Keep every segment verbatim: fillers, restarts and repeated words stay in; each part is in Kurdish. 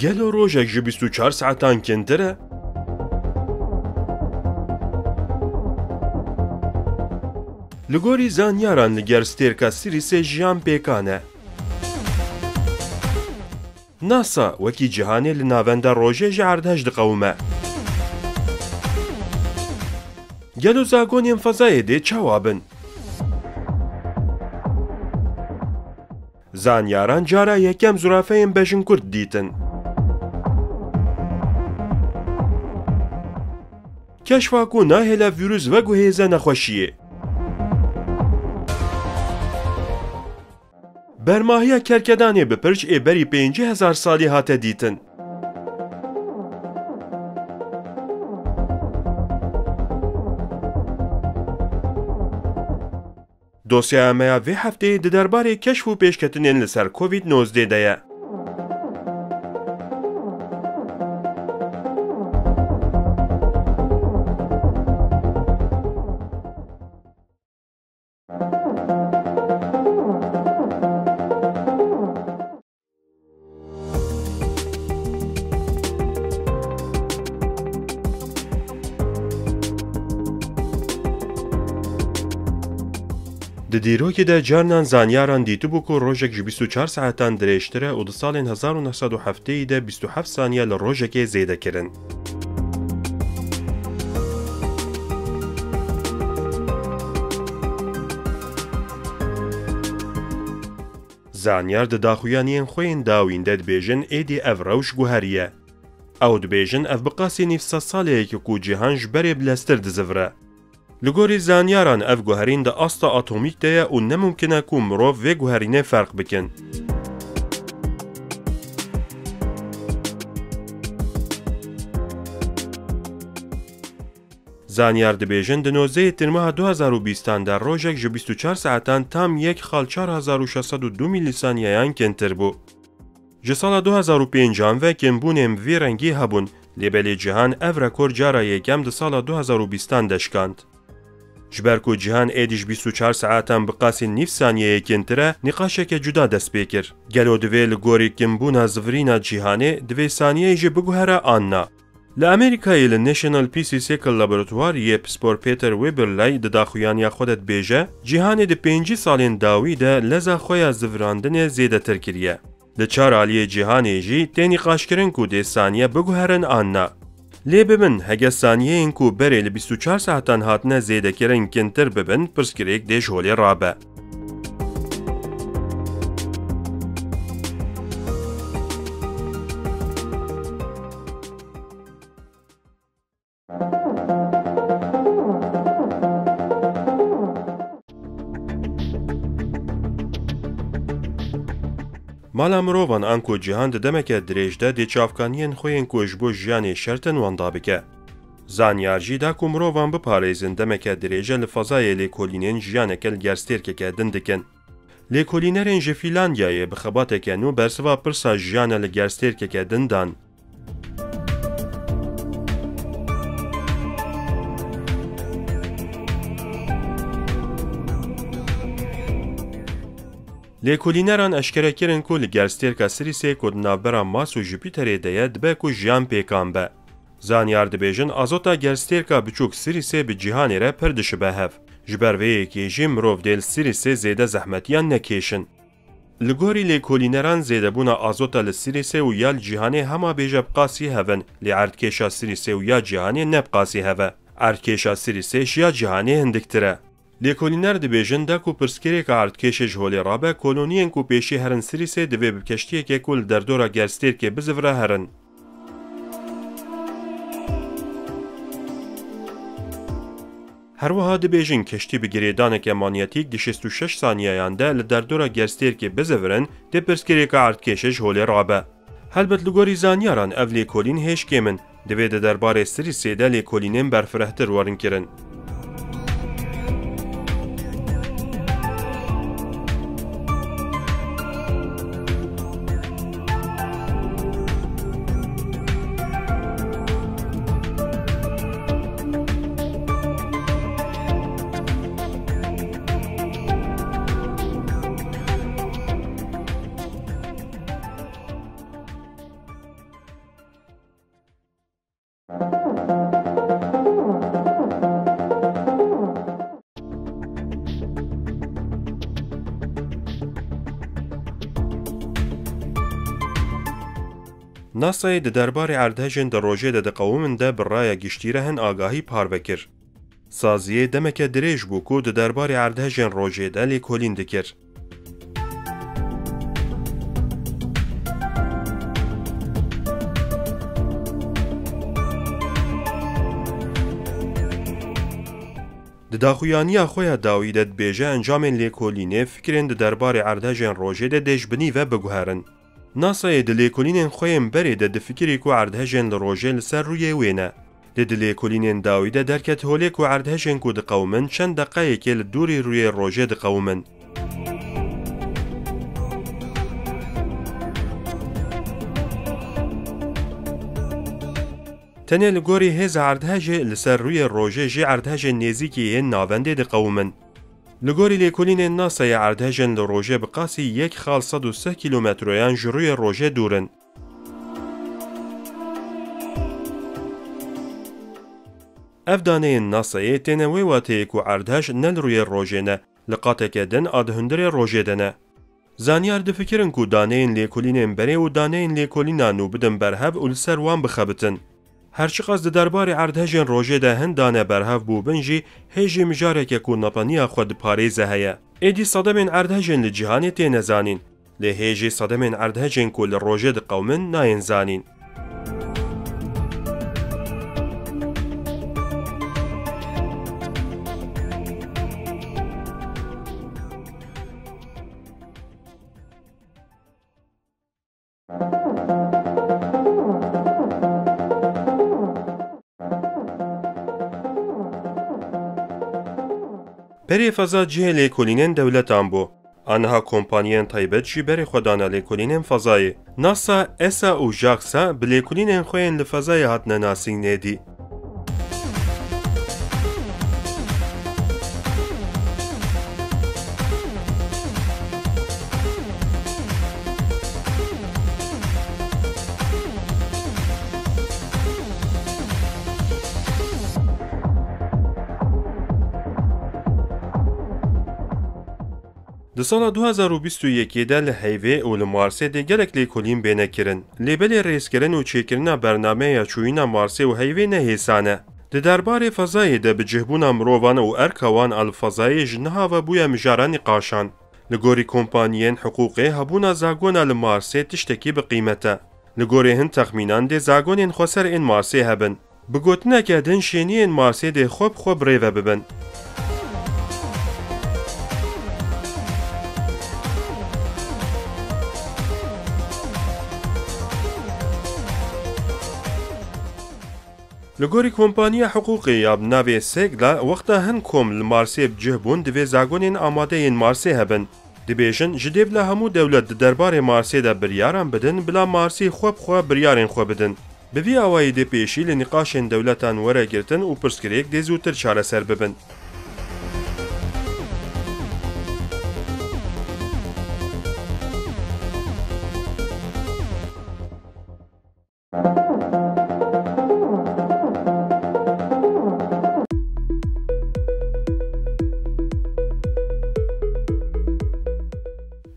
Gelo rojek ji bîst û çar saetan kintir e? Li gorî zanyaran li ger stêrka Sirîsê jiyan pêkan e. NASA wekî cîhanê li navenda rojê ji erdhej diqewime. Gelo zagonên fezayê dê çawa bin? Zanyaran cara yekem zurafeyên bejinkurd dîtin. Keşfa ku nahêle vîrus veguhêze nexweşiyê. Bermahiya kerkedanê bi pirç ê berî pêncî hezar salî hate dîtin. Dosyaya me ya vê hefteyê di derbarê keşf û pêşketinên li ser Covid nozdeh de ye. Di dîrokê de carinan zanyaran dîtibû ku rojek ji bîst û çar saetan dirêjtir e û di salên hezar û neh sed û heftê de bîst û heft saniye li rojekê zêde kirin. Zanyar di daxuyaniyên xwe yên dawîn de dibêjin êdî ev rewş guheriye. Ew dibêjin ev bi qasî nîv sed salê ye ku cîhan ji berê bileztir dizivire. Li gorî zanyaran ev guherîn di asta atomîk de ye û ne mimkin e ku mirov vê guherînê ferq bikin. Zanyar dibêjin di nozdehê Tîrmeha du hezar û bîstan de rojek ji bîst û çar saetan tam yek xal çar hezar û şeş sed û du milîsaniyeyan kintir bû. Ji sala du hezar û pêncan ve kimbûnên bi vî rengî hebûn, lê belê cîhan ev rekor cara yekem di sala du hezar û bîstan de şikand. Ji ber ku cîhan êdî ji bîst û çar saetan bi qasî nîv saniyeyê kintir e, nîqaşeke cuda dest pê kir. Gelo divê li gorî kimbûna zivirîna cîhanê di vê saniyeyê jî biguhere an na? Li Amerîkayê li National P C Cycle Laboratuwar yê pispor Peter Weberley di daxuyaniya xwe de dibêje, cîhanê di pêncî salên dawî de leza xwe ya zivirandinê zêdetir kiriye. Li çar aliyê cîhanê jî tê nîqaşkirin ku dê saniye biguherin an na. Lê bibin, hege saniyeyên ku berê li bîst û çar saetan hatine zêdekirin kintir bibin, pirsgirêk dê ji holê rabe. Mala mirovan anku cîhan di demeke dirêj de dê çavkaniyên xwe yên ku ji bo jiyanê şert in wenda bike. Zanyar jî da ku mirovan biparêzin demeke dirêj e li fezayê lêkolînên jiyaneke li ger stêrkeke din dikin. Lêkolînerên ji Fînlandiyayê bi xebateke nû bersiva pirsa jiyana li ger stêrkeke din dan. Lêkolîneran eşkere kirin ku li ger stêrka Sirîsê ku di navbera Mars û Jupîterê de ye, dibe ku jiyan pêkan be. Zanyar dibêjin, azota ger stêrka biçûk Sirîsê bi cîhanê re pir dişibe hev. Ji ber vê yekê jî mirov dê li Sirîsê zêde zehmetiyan nekêşin. Li gorî lêkolîneran zêdebûna azota li Sirîsê û ya li cîhanê hema bêje bi qasî hev in, lê erdkêşa Sirîsê û ya cîhanê ne bi qasî hev e. Erdkêşa Sirîsê ji ya cîhanê hindiktir e. Lêkolîner dibêjin, da ku pirsgirêka erdkêşê ji holê rabe, koloniyên ku pêşî herin Sirîsê divê bi keştiyeke ku li derdora gerstêrkê bizivire herin. Her wiha dibêjin, keştî bi girêdaneke manyetîk di şêst û şeş saniyeyan de li derdora gerstêrkê bizivirin, dê pirsgirêka erdkêşê ji holê rabe. Helbet li gorî zanyaran ev lêkolîn hêj kêm in. Divê di derbarê Sirîsê de lêkolînên berfirehtir werin kirin. NASAyê di derbarê erdhejên di rojê de diqewimin de bi raya giştî re hin agahî parve kir. Saziyê demeke dirêj bû ku di derbarê erdhejên rojê de lêkolîn dikir. Di daxuyaniya xwe ya dawî de dibêje encamên lêkolînê fikirên di derbarê erdhejên rojê de dê ji binî ve biguherin. NASAyê di lêkolînên xwe yên berê de difikirî ku erdhejên li rojê li ser rûyê wê ne. Lê di lêkolînên dawî de derket holê ku erdhejên ku diqewimin çend deqeyekê li dûrî rûyê rojê diqewimin. Tenê li gorî hêza erdhejê li ser rûyê rojê jî erdhejên nêzîkî yên navendê diqewimin. Li gorî lêkolînên NASAyê erdhejên li rojê bi qasî yek xal sed û sih kîlometroyan ji rûyê rojê dûr in. Ev daneyên NASAyê têne wê wateyê ku erdhej ne li rûyê rojê ne, li qateke din a di hundirê rojê de ne. Zanyar difikirin ku daneyên lêkolînên berê û daneyên lêkolîna nû bidin ber hev û li ser wan bixebitin. Her çiqas di derbarê erdhejên rojê de hin dane berhev bûbin jî, hê jî mijareke ku napaniya xwe diparêze heye. Êdî sedemên erdhejên li cîhanê têne zanîn. Lê hê jî sedemên erdhejên ku li rojê diqewimin nayên zanîn. Berê feza cihê lêkolînên dewletan bû. Aniha kompaniyên taybet jî berê xwe dane lêkolînên fezayê. NASA, ESA û JAXA bi lêkolînên xwe yên li fezayê hatine nasîn êdî. Di sala du hezar û bîst û yekê de li heyvê û li Marsê dê gelek lêkolîn bêne kirin. Lê belê rêzkirin û çêkirina bernameya çûyîna Marsê û heyvê ne hêsan e. Di derbarê fezayê de bi cihbûna mirovan û erka wan a li fezayê ji niha ve bûye mijara nîqaşan. Li gorî kompaniyên hiqûqê hebûna zagona li Marsê tiştekî bi qîmet e. Li gorî hin texmînan dê zagonên xweser ên Marsê hebin. Bi gotineke din şêniyên Marsê dê xwe bi xwe bi rê ve bibin. Li gorî kompaniya hiqûqê ya bi navê Segla, wexta hin kom li Marsê bi cih bûn, divê zagonên amade yên Marsê hebin. Dibêjin, ji dêvla hemû dewlet di derbarê Marsê de biryaran bidin, bila Marsî xwe bi xwe biryarên xwe bidin. Bi vî awayî dê pêşî li nîqaşên dewletan were girtin û pirsgirêk dê zûtir çareser bibin.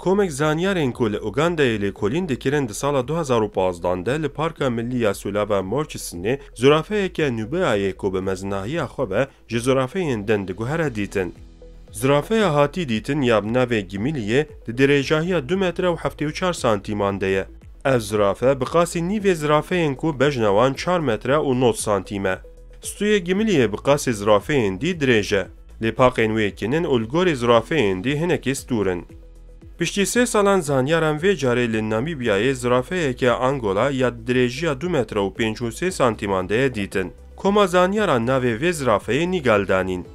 Komek zanyarên ku li Ugandayê lêkolîn dikirin di sala du hezar û pazdeh de li Parka Millî ya Sulava Murchisonê zurafeyeke nûbeyayê ku bi mezinahiya xwe ve ji zurafeyên din diguhere dîtin. Zirafeya hatî dîtin ya bi navê Gimiliyê di dirêjahiya du metre û heftê û çar santîman de ye. Ev zirafe bi qasî nîvê zirafeyên ku bejna wan çar metre û nod santîm e. Stûyê Gimiliyê bi qasî zirafeyên dî dirêj e. Lê paqên wê kin in û li gorî zirafeyên dî hinekî stûr in. Piştî sê salan zanyaran vê carê li Namîbyayê zirafeyeke Angola ya di dirêjiya du metre û pêncî û sê santîman de ye dîtin. Koma zanyaran navê vê zirafeyê Nîgal danîn.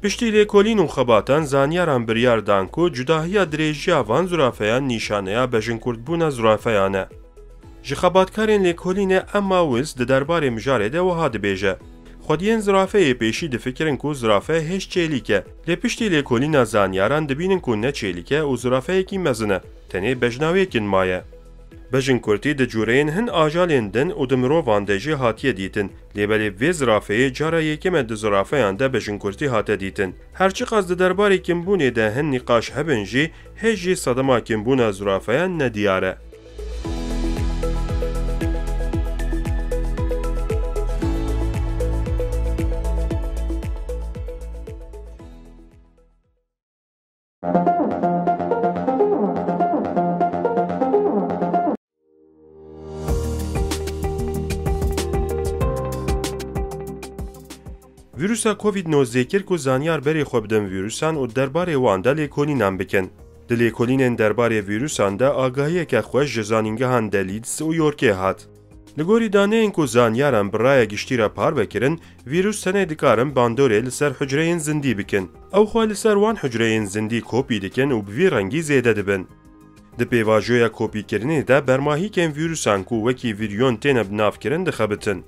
Piştî lêkolîn û xebatan zanyaran biryar dan ku cudahiya dirêjiya van zirafeyan nîşaneya bejinkurdbûna zirafeyan e. Ji xebatkarên lêkolînê Emma Wills di derbarê mijarê de wiha dibêje, Xwediyên zirafeyê pêşî difikirin ku zirafe hêj çêlîk e, lê piştî lêkolîna zanyaran dibînin ku ne çêlîk e û zirafeyekî mezin e, tenê bejna wê kin maye. Bejinkurtî di cûreyên hin ajalên din û di mirovan de jî hatiye dîtin, lê belê vê zirafeyê cara yekem e di zirafeyan de bejinkurtî hate dîtin. Her çiqas di derbarê kimbûnê de hin nîqaş hebin jî, hê jî sedema kimbûna zirafeyan nediyar e. Vîrusa Covid nozdeh kir ku zanyar berê xwe bidin vîrusan û derbarê wan de lêkolînan bikin. Di lêkolînên derbarê vîrusan de agahiyeke xweş ji zanîngehan de Leeds û Yorkê hat. Li gorî daneyên ku zanyaran bi raya giştî re parve kirin, vîrus tenê dikarin bandorê li ser hucreyên zindî bikin. Ew xwe li ser wan hucreyên zindî kopî dikin û bi vî rengî zêde dibin. Di pêvajoya kopîkirinê de bermahîkên vîrusan ku wekî vîryon têne binavkirin dixebitin.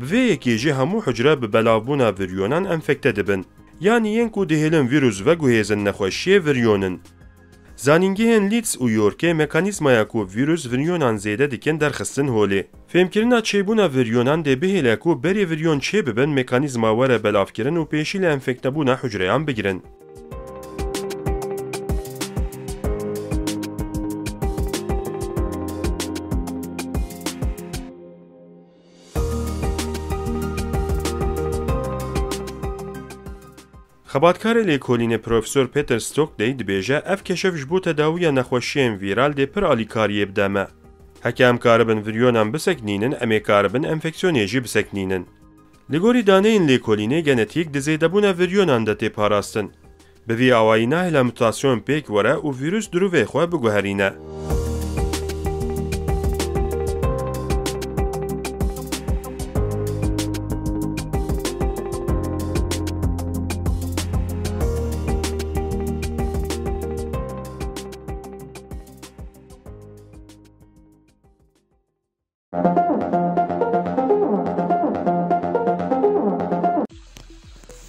Bi vê yekê jî hemû hucre bi belavbûna vîryonan enfekte dibin. Yanî yên ku dihêlin vîrus veguhêzin nexweşiyê vîryon in. Zanîngehên Leeds û Yorkê mekanîzmaya ku vîrus vîryonan zêde dikin derxistin holê. Fêmkirina çêbûna vîryonan dê bihêle ku berê vîryon çêbibin mekanîzma were belavkirin û pêşî li enfektebûna hucreyan bigirin. Xebatkarê lêkolînê Profesor Peter Stockdale dibêje, ev keşif ji bo tedawiya nexweşiyên vîral dê pir alîkariyê bide me. Heke em karibin vîryonan bisekinînin, em ê karibin enfeksiyonê jî bisekinînin. Li gorî daneyên lêkolînê genetîk di zêdebûna vîryonan de tê parastin. Bi vî awayî nahêle mutasyon pêk were û vîrus dirûvê xwe biguherîne.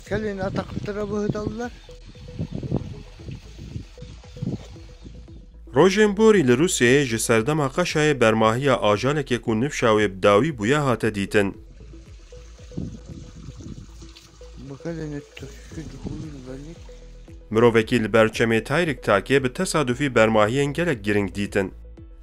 Kelê ne teqibtire bu hidallar. Rojên borî li Rûsyayê ji serdema qeşayê bermahiya ajalekê ku nifşa wê bi dawî bûye hate dîtin. Mirovekî li ber çemê tayrik takê bi Mirovekî li ber çemê tayrik takê bi tesadufî bermahiyên gelek giring dîtin.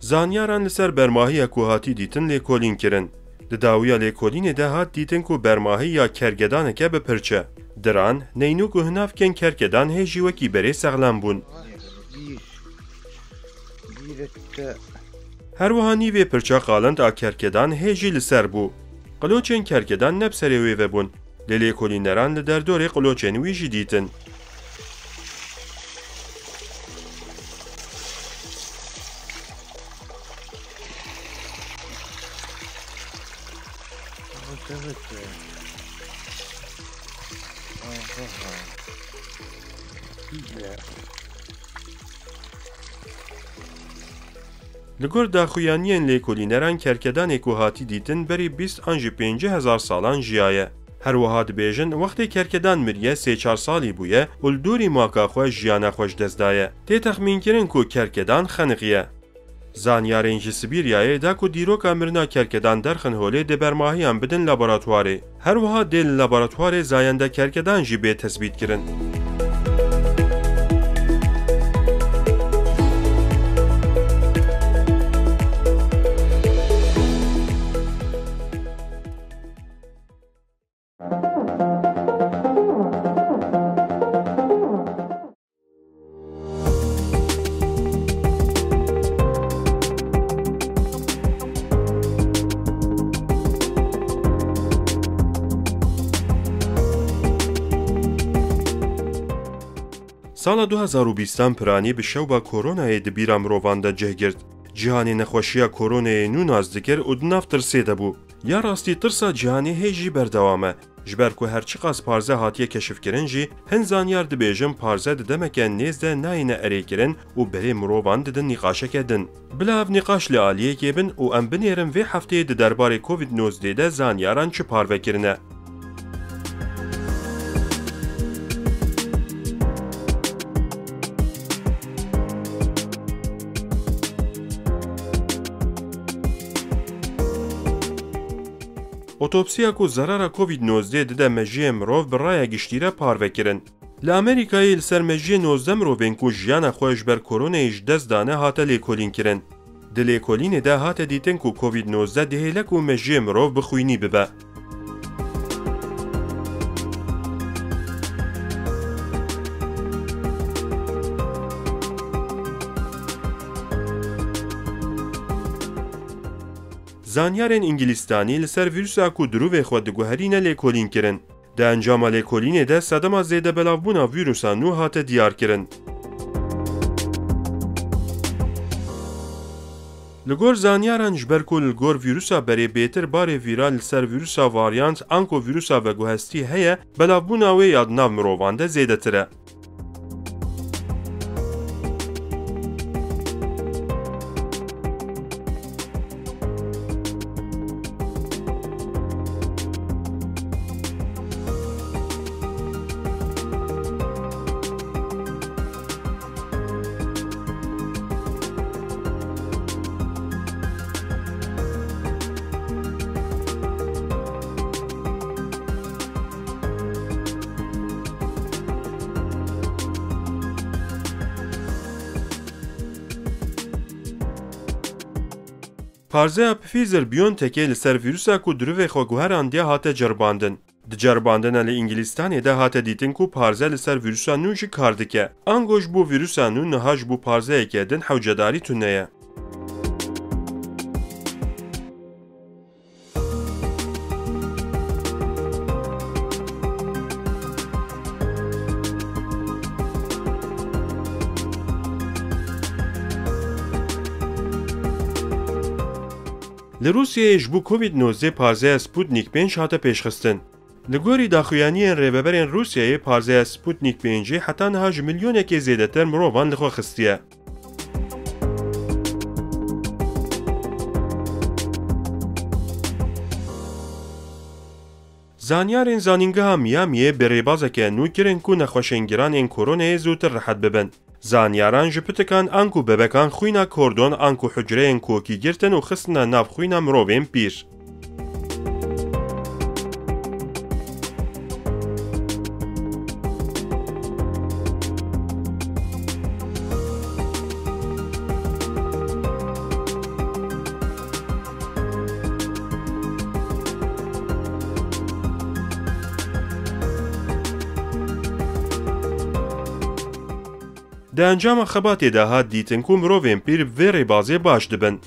Zanyaran li ser bermahiya ku hatî dîtin lêkolîn kirin. Di dawiya lêkolînê de hat dîtin ku bermahî ya kergedaneke bi pirç e. Diran, neynûk û hinavkên kergedan hê jî wekî berê sexlem bûn. Her wiha nîvê pirça qalind a kerkedan hê jî li ser bû. Qiloçên kerkedan ne bi serê wê ve bûn, lê lêkolîneran li derdorê qiloçên wî jî dîtin. Li gor daxuyaniyên lêkolîneran kerkedanê ku hatî dîtin berî bîst an jî pêncî hezar salan jiyaye. Her wiha dibêjin, wextê kerkedan miriye sê çar salî bûye û li dorî maka xwe jiyana xwe ji dest daye. Tê texmînkirin ku kerkedan xeniqiye. Zanyarên ji Sibîryayê da ku dîroka mirina kerkedan derxin holê dê bermahiyan bidin laboratuwarê. Her wiha dê li laboratuwarê zayenda kerkedan jî bê tesbîtkirin. Sala du hezar û bîstan piranî bi şewba koronayê di bîra mirovan de cih girt. Cîhanê nexweşiya koronayê nû nas dikir û di nav tirsê de bû. Ya rastî tirsa cîhanê hê jî berdewam e. Ji ber ku her çiqas parze hatiye keşifkirin jî, hin zanyar dibêjin parze di demeke nêz de nayêne erêkirin û berê mirovan didin nîqaşeke din. Bila ev nîqaş li aliyekê bin û em binêrin vê hefteyê di derbarê Covid nozdeh de zanyaran çi parve kirine. Otopsiya ku zerara Covid nozdeh dide mejiyê mirov bi raya giştî re parve kirin. Li Amerîkayê li ser mejiyê nozdeh mirovên ku jiyana xwe ji ber koronayê ji dest dane hate lêkolînkirin. Di lêkolînê de hate dîtin ku Covid nozdeh dihêle ku mejiyê mirov bi xwînî bibe. Zanyarên Îngilîstanî li ser vîrusa ku dirûvê xwe diguherîne lêkolîn kirin. Di encama lêkolînê de sedema zêdebelavbûna vîrusa nû hate diyarkirin. Li gor zanyaran, ji ber ku li gor vîrusa berê bêtir barê vîral li ser vîrusa varyant anku vîrusa veguhestî heye, belavbûna wê ya di nav mirovan de zêdetir e. Parzeya Pfizer-BioNTechê li ser vîrusa ku dirûvê xwe guherandiye hate ceribandin. Di ceribandina li Îngilîstanê de hate dîtin ku parze li ser vîrusa nû jî kar dike. Ango ji bo vîrusa nû niha ji bo parzeyeke din hewcedarî tune ye. Li Rûsyayê ji bo Covid nozdeh parzeya Sputnik pênc hate pêşxistin. Li gorî daxuyaniyên rêveberên Rûsyayê, parzeya Sputnik pêncê heta niha ji milyonekê zêdetir mirovan li xwe xistiye. Zanyarên Zanîngeha Miamiyê bi rêbazeke nû kirin ku nexweşên giran ên koronayê zûtir rehet bibin. Zanyaran ji pitikan anku bebekan xwîna kordon anku hucreyên kokî girtin û xistine nav xwîna mirovên pîr. Di encama xebatê de hat dîtin ku mirovên pîr bi vê rêbazê baş dibin.